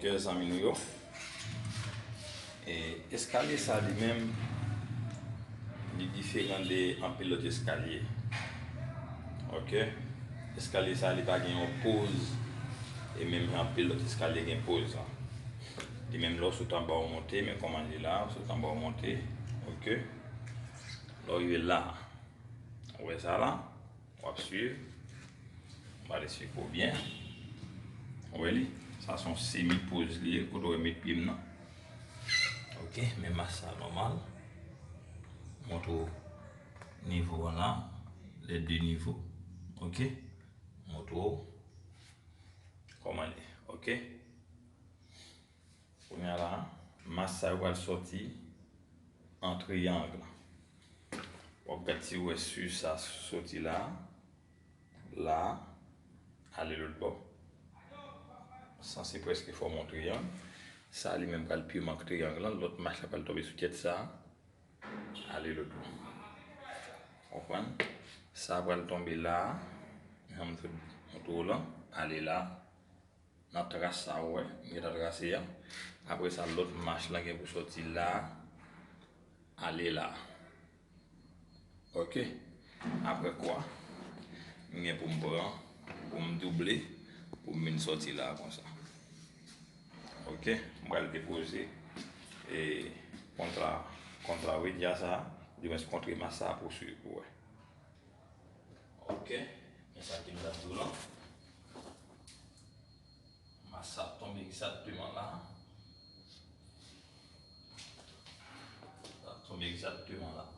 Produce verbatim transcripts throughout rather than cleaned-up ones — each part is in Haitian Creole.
Chè zanmi nou yo, e, eskalye sa li menm, li diferan de anpil lòt eskalye. Oke? Eskalye sa li pa gen yon poz, e menm jan anpil lòt eskalye gen poz la. Li menm lè w sot anba w monte, men kòman li la, w sot anba w monte, oke? Lè w rive la, ou wè sa la? W ap swiv. M pral esplike w byen. Ou wè li? Sa se yon semi poz li ye, kote w wè met pye m nan. Oke, men mas sa nòmal. Montre w nivo an la, les deux niveaux. Oke? Montre w kòman li ye. Oke? Kounye a la, mas sa yo pral sòti an triyang. W ap gad si w wè si sa soti la, la, ale lòt bò. Sa se prèske fòme yon triyang. Sa li menm pral piman triyang lan, lòt mach la pral tonbe sou tèt sa, ale lòt bò. Konprann? Sa pral tonbe la, jan m sot montre w lan, ale la. Nan tras sa ou wè, m gentan trase a. Apre sa, lòt mach lan gen pou sòti la, ale la. Oke. Apre kwa, m gen pou m pran, pou m double, pou m vin sòti la konsa. Oke. M pral depoze, e, kontra, kontra wedya sa, dimens kontre mas sa pou swiv pou wè. Oke. Men sa ke m t ap di w lan. Mas sa ap tonbe egzakteman la. Sa ap tonbe egzakteman la.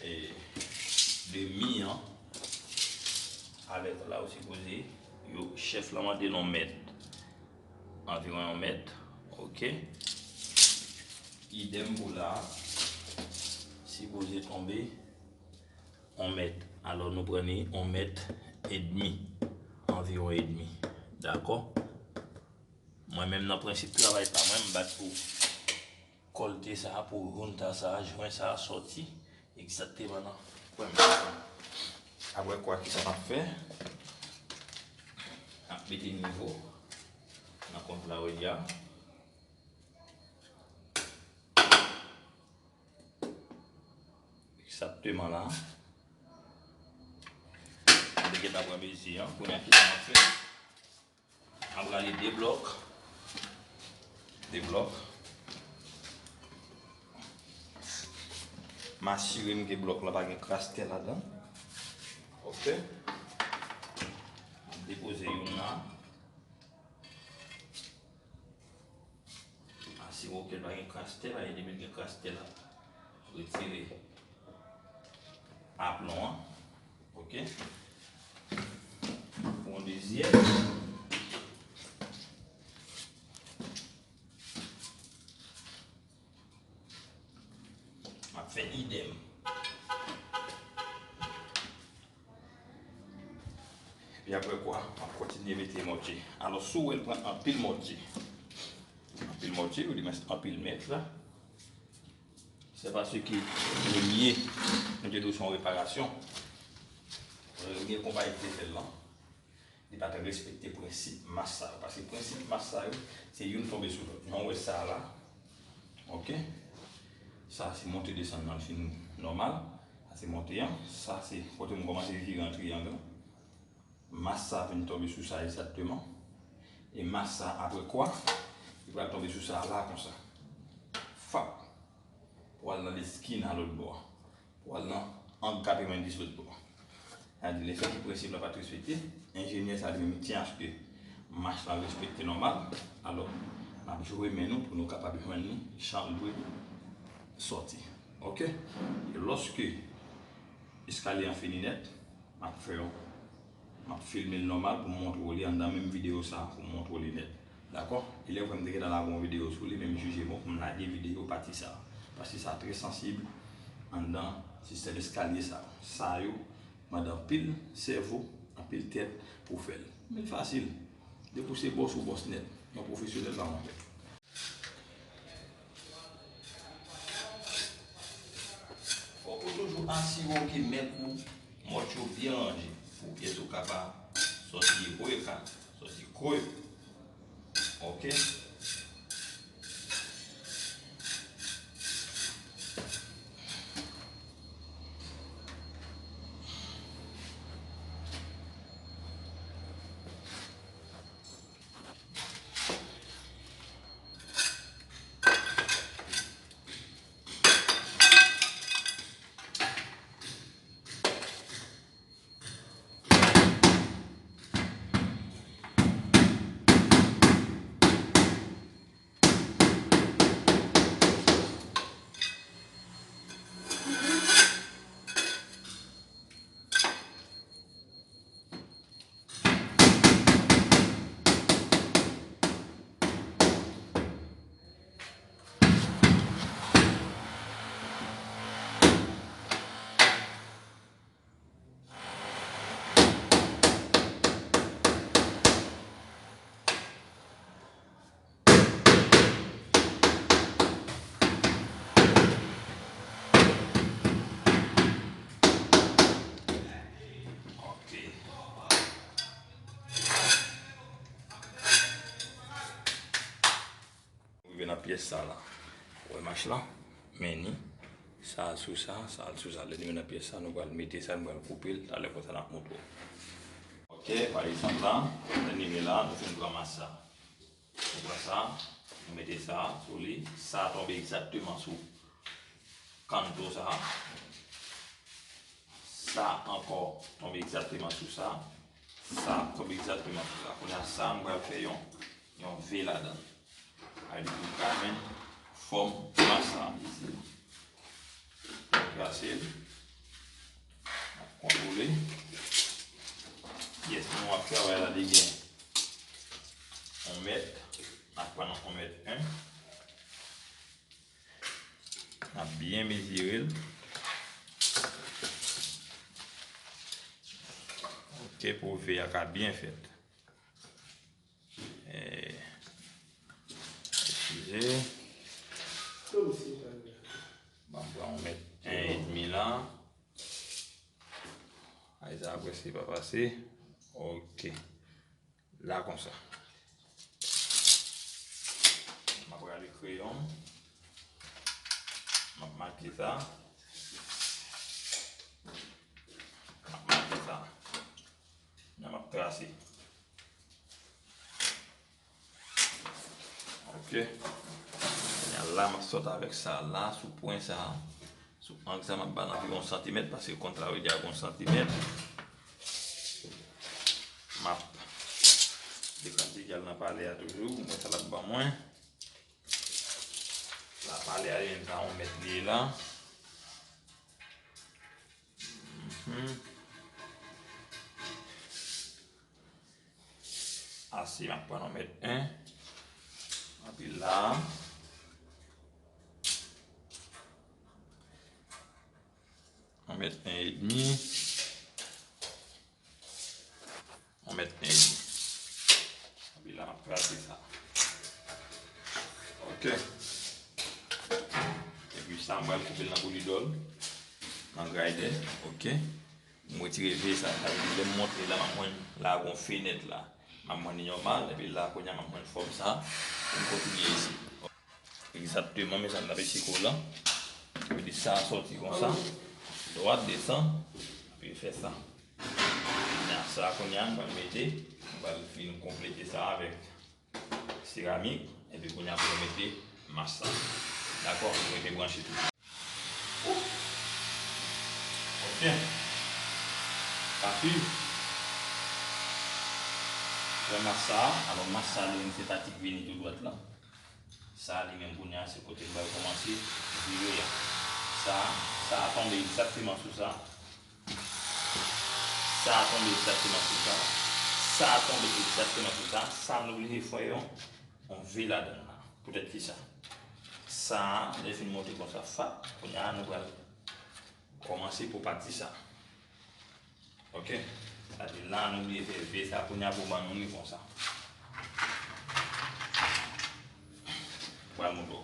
E, de mi an avèk la ou sipoze, yo, chèf la mande l yon mèt, anviwon yon mèt, oke. Idèm pou la, sipoze tonbe yon mèt. Alò, nou pran ni yon mèt edmi, anviwon edmi. Dakò? Mwen menm, nan prensip travay pa mwen, m bat pou kòlte sa, pou junta sa, jwen sa sòti egzakteman nan kwen m. Apre kwa, kisa m ap fè? M ap mete nivo nan kontra wedya. Egzakteman la. M te gentan pran mezi an. Kounye a, kisa m ap fè? M ap rale de blòk. De blòk. M asire m ke blòk la pa gen kras tè ladan. Oke. M depoze youn la. Asire w ke l pa gen kras tè la, e depi l gen kras tè la, retire aplon an. Oke. Pou yon dezyèm. M ap fè idèm. Epi apre kwa, m ap kontinye mete mòtye. Alò, si w wè l pran anpil mòtye, anpil mòtye, ou di mwen anpil mèt la, se paske premye, nou te di w se yon reparasyon. Premye konpayi ki te fè l lan, li pa t respekte prensip mas sa yo. Paske prensip mas sa yo, se youn tonbe sou lòt. Jan w wè sa la, oke? Sa se monte desann nan, l fin nòmal. Sa se monte an. Sa se kote m kòmanse vire an triyang lan. Mas sa vin tonbe sou sa egzakteman. E mas sa, apre kwa, li pral tonbe sou sa la konsa. Fap. Pou al nan leskin a lòt bò a. Pou al nan ang katrevenndis lòt bò a. Sa di, lefètke prensip la pa t respekte, enjenyè sa li menm li tyen aske mach la respekte nòmal. Alò, n ap joure men nou pou nou kapab jwenn li jan l dwe sòti. Oke? E lòske eskalye an fini nèt, m ap fè yon M ap filme l nòmal pou m montre w li anndan menm videyo sa a, pou m montre w li nèt. Dakò? E lè w wè m te gentan lage yon videyo sou li, men m jije bon pou m lage videyo pati sa a. Pati sa a trè sansib anndan sistèm eskalye sa a. Sa yo mande anpil sèvo, anpil tèt pou w fè l. Men l fasil. Depi w se bòs, ou bòs nèt. Yon pwofesyonèl pa konprann. Fòk ou toujou asire w ke mèt ou, mòt yo byen ranje pou pyès ou ka pa sòti eko eka, sòti kwo eko. Ok? Ok. Nou rive nan pyès sa la. Ou wè mach la? Men ni. Sa al sou sa, sa al sou sa. Lè nou rive nan pyès sa, nou pral mete sa, nou pral koupe l. Talè konsa n ap montre w. Ok, pa egzanp la, lè nou rive la, nou fin pran mach sa. Nou pran sa, nou mete sa sou li. Sa tonbe egzakteman sou kanto sa. Sa ankò tonbe egzakteman sou sa. Sa tonbe egzakteman sou sa. Kounye a sa, nou pral fè yon, yon V ladan l. Sa vle di pou nou ka jwenn fòm mach sa isi. Trase l. N ap kontwole. Pyès nou ap travay la, li gen yon mèt. N ap pran yon mèt en. N ap byen mezire l. Ok, pou V a ka byen fèt. Eh, eskize. Ban m pran yon mèt en edmi la. Ay, sa prèske pa pase. Ok. La konsa. M ap rale kreyon. M ap make sa. M ap make sa. Kounye a m ap trase. Ok. Kounye a la, m ap sot avèk sa la, sou pwen sa. Sou ang sa, m ap ba l anviwon yon santimèt, paske kont la, yo di a gon santimèt. M ap dekanti gyal nan palè a toujou, mwen sa l ap ban mwen. La palè a, li menm sa, yon mèt li ye la. Mhm. Ase, m ap pran yon mèt en. Epi la, yon mèt en edmi. Yon mèt en edmi. Epi la, m ap trase sa. Ok. Epi sa, m pral koupe l nan boulidòl, nan graydè. Ok. M retire V sa. Sa vle di, lè m monte la, m ap jwenn la, gon fenèt la. M ap jwenn li nòmal, epi la, kounye a, m ap jwenn fòm sa. Pou m kontinye isi. Egzakteman, mezanmi, n ap eseye kò lan. Sa vle di sa sòti konsa, dwat desann, epi fè sa. Kounye a sa, kounye a, m pral mete, m pral fin konplete sa avèk seramik, epi kounye a pou nou mete mach sa. Dakò, nou mete branche tou. Ok. Pa swiv. Fè mach sa, alò mach sa, li menm se pati k vini tou dwat la. Sa li menm kounye a se kote m pral kòmanse vire a. Sa, sa a tonbe egzakteman sou sa. Sa a tonbe egzakteman sou sa. Sa a tonbe egzakteman sou sa. Sa nou oblije fè yon, yon V ladan l la. Poutèt ki sa? Sa a, lè fin monte konsa, fap, kounye a nou pral kòmanse pou pati sa. Ok? Sa di la, nou oblije fè V sa, kounye a pou ban nou li konsa. Pral monte.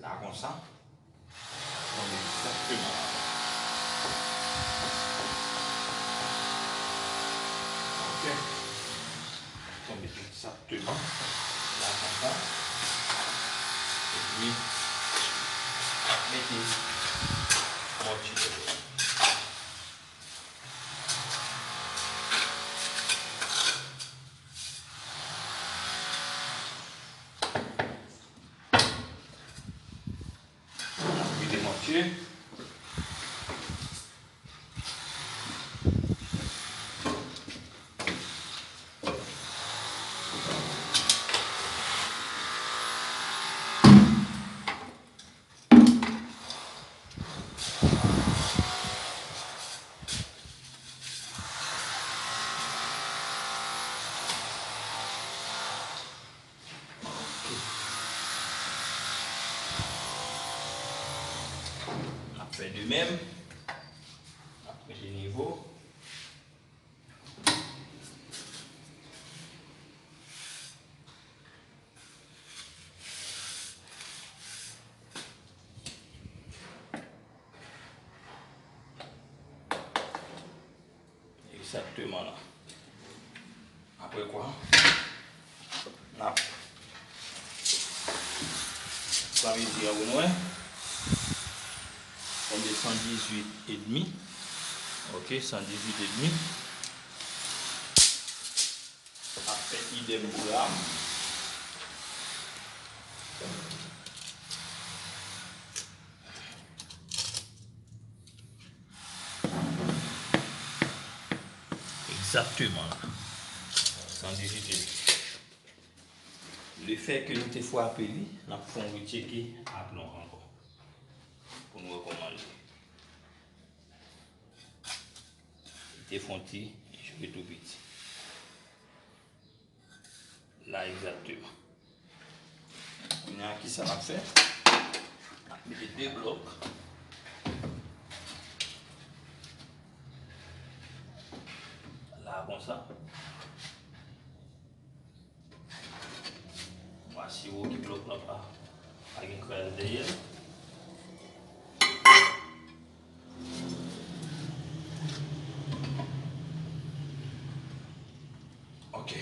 La konsa. Tonbe egzakteman la. Ok. Tonbe egzakteman la konsa. Epi, mete mòtye. Vide mòtye. N ap fè de menm. N ap mete nivo. Egzakteman la. Apre kwa, n ap pran mezi an pou nou wè. Tonbe san dizuit edmi. Ok, san dizuit edmi. Ap fè idèm pou la. Egzakteman la. San dizuit edmi. Lefètke nou te frape li, n ap fè yon retcheke aplon ankò. Pou nou wè kòman l ye. Li te fè yon ti jwe tou piti. La egzakteman. Kounye a, kisa n ap fè? N ap mete de blòk. La konsa. Mwen asire w ke blòk la pa, pa gen kraz dèyè l. Ok.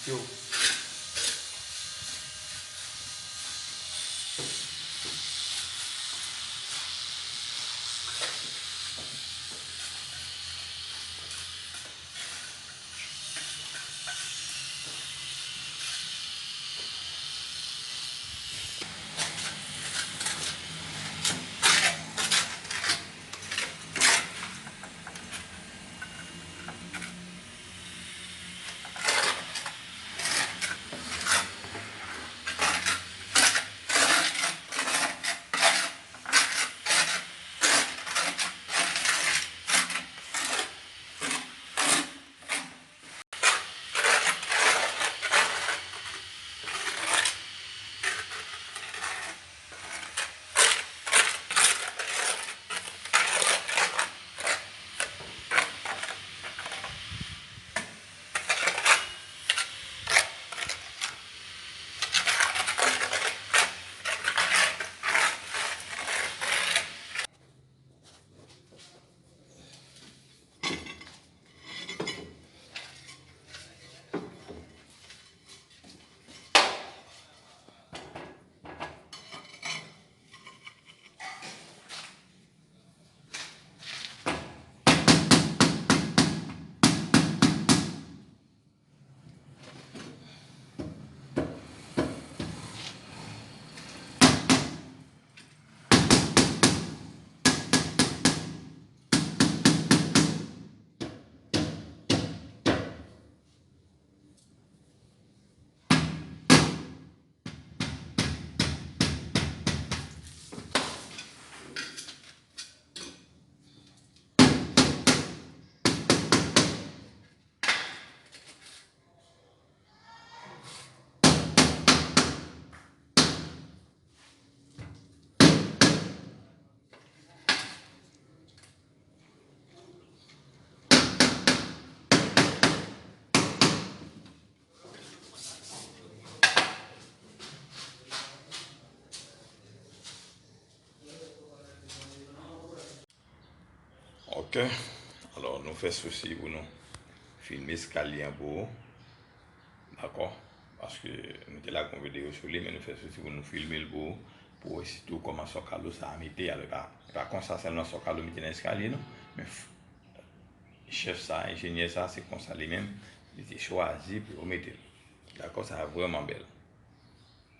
Yo. Alò, nou fè sousi pou nou filme eskalye an pou ou. Dakò? Paske nou te lage yon videyo sou li, men nou fè sousi pou nou filme l pou ou, pou w wè sitou kòman sòkalo sa a mete. Alò, e pa, e pa konsa sèlman sòkalo mete nan eskalye, non. Men f-, chèf sa, enjenyè sa, se konsa li menm, li te chwazi pou yo mete l. Dakò? Sa a vrèman bèl.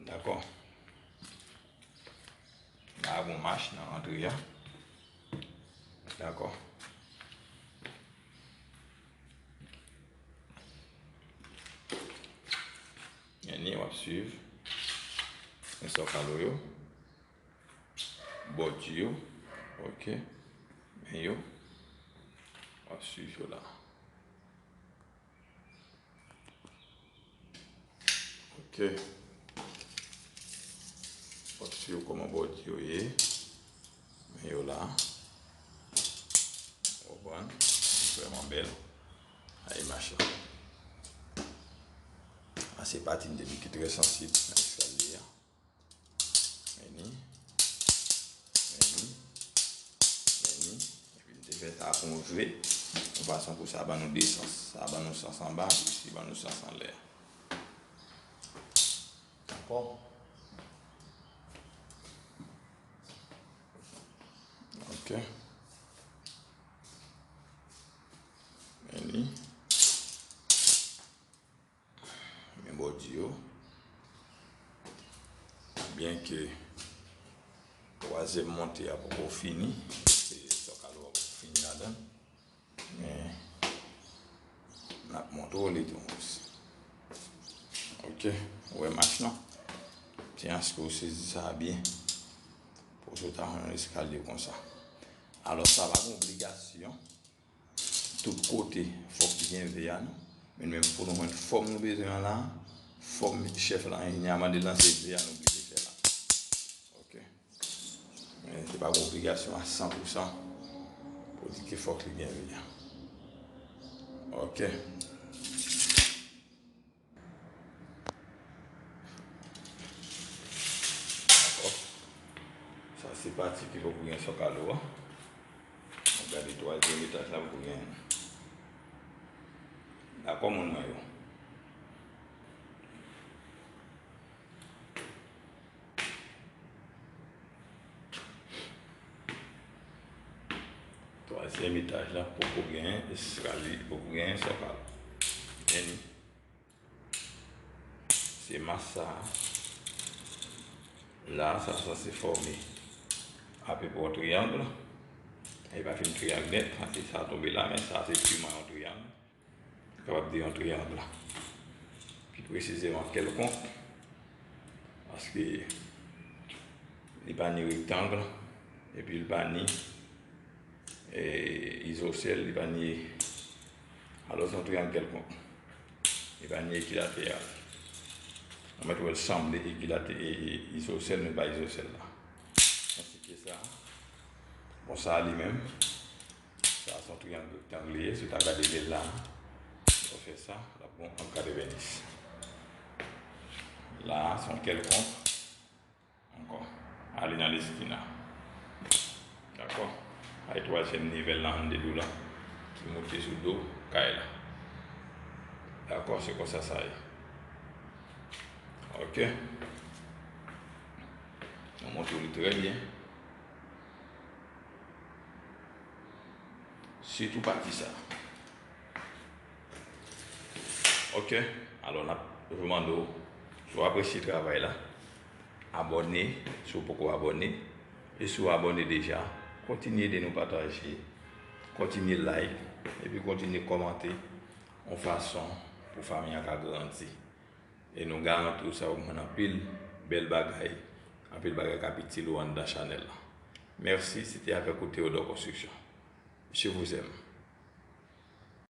Dakò? La, gon mach nan antre a. Dakò? Men ni w ap swiv. Men sòkalo yo. Bòdye yo. Ok. Men yo. W ap swiv yo la. Ok. W ap swiv kòman bòdye yo ye. Men yo la. Ou konprann? Vrèman bèl. Ay, machin. A, se pati m te di ki trè sansib nan eskalye a. Men ni. Men ni. Men ni. Epi m te fè sa pou yon jwe. Yon fason pou sa ban nou de sans. Sa ban nou sans anba, epi ban nou sans anlè. Dakò? Ok. Men li. Men bòdye yo. Byenke twazyèm monte a poko fini, se sòkalo a poko fini ladan. Men, n ap montre w li tou osi. Ok, ou wè mach lan? Byen aske w sezi sa a byen. Pou w sot a yon eskalye konsa. Alò, sa pa gen obligasyon. Tout kote, fòk li gen ve a, non. Men nou menm, pou nou jwenn fòm nou bezwen an la, fòm chèf la, enjenyè a mande l lan, se ve a nou oblije fè la. Ok. Men se pa yon obligasyon a san pou san pou di ke fòk li gen ve a. Ok. Dakò. Sa se pati ki poko gen sòkalo a. N ap gade twazyèm etaj la poko gen. Dakò, moun mwen yo. Twazyèm etaj la poko gen eskalye, poko gen sòkalo. Men se mas sa a. La, sa sanse fòme apeprè yon triyang. Li pa fin triyang nèt, paske sa tonbe la, men sa se piman yon triyang. Kapab di yon triyang. Pi presizeman, kèlkonk. Paske li pa ni rektang, epi li pa ni, e, izosèl, li pa ni, alò, se yon triyang kèlkonk. Li pa ni ekilateral. Ou mèt wè l sanble ekilate-, e, e, izosèl, men pa izosèl la. Ansi ke sa. Bon, sa a li menm, sa se yon triyang rektang li ye, si w ta gade lè l la, w fè sa, l ap bon ann katrevenndis. La, se yon kèlkonk. Ankò, ale nan leskina. Dakò? Ay twazyèm nivèl la, annde dou la, ki moute sou do kay la. Dakò, se konsa sa ye. Ok. Nou montre w li trè byen. Sitou pati sa. Ok, alò n ap toujou mande w, si w apresye travay la, abòne si w poko abòne, e si w abòne deja, kontinye ede nou pataje, kontinye like, epi kontinye kòmante, yon fason pou fanmi an ka grandi. E nou garanti w sa w ap jwenn anpil bèl bagay, anpil bagay k ap itil ou anndan chanèl la. Mèsi, se te avèk ou Théodore Construction. Je vous aime.